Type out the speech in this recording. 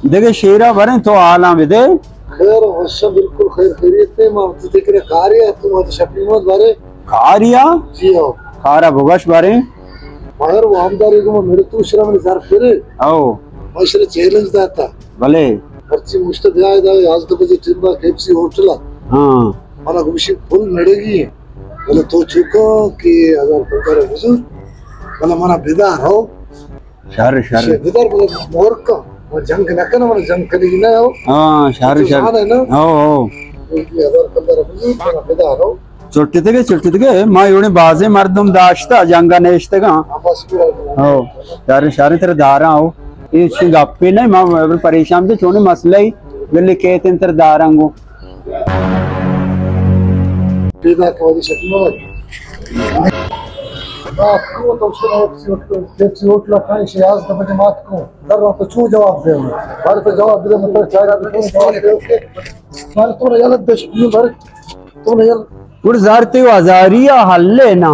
دگہ شیرا بریں تو حالاں بدے۔ خیر، وش، بالکل خیر خیریت ہے۔ ما تو ذکر کاری ہے، تو ما تو شپی مت بارے۔ کاریا؟ جی ہو۔ کارا بگش بارے۔ مگر وہ ہمداری کو میرے تو شرم نے زر پھرے۔ او۔ میں شرے چیلنج داتا۔ بلے۔ مرچی مشت بیا دا یازدہ بجے ٹیم با کے ایف سی ہوٹل۔ ہاں۔ منا گوشی پھل نڑگی۔ بلے تو چوکا کہ ہزار پندرہ بزور۔ بلے منا بدار ہو۔ شر، شر۔ بدار بلے مورکا۔ وہ جنگ نہ کنا، منا جنگ کنی نہ ہو۔ ہاں، شر، تو شر۔ جانا ہے نا؟ ہو، ہو۔ ہزار پندرہ بزور، منا بدار ہو۔ چٹتگے، چٹتگے، ما ایوڑیں بازیں مردم داشتہ، جنگا نشتگاں۔ ہو، شاریں، شاریں تر داراں ہو۔ اے چی گپے نہیں، ما پریشان تھے، چونے مسئلہ ہی، گلے کہتے ہیں تر داراں گو۔ پیدا کہ واجہ شکل نہ لگے۔ مات کو تو اس کو ٹیکسی ہوٹل کھائیں، شاید دفعہ مات کو۔ در تو چو جواب دے۔ بار تو جواب دے، مطلب چاہے تو جواب دے۔ بار تو یلہ دش، بار تو یلہ۔ گڑ زارتی و ہزاری یا حلے نا۔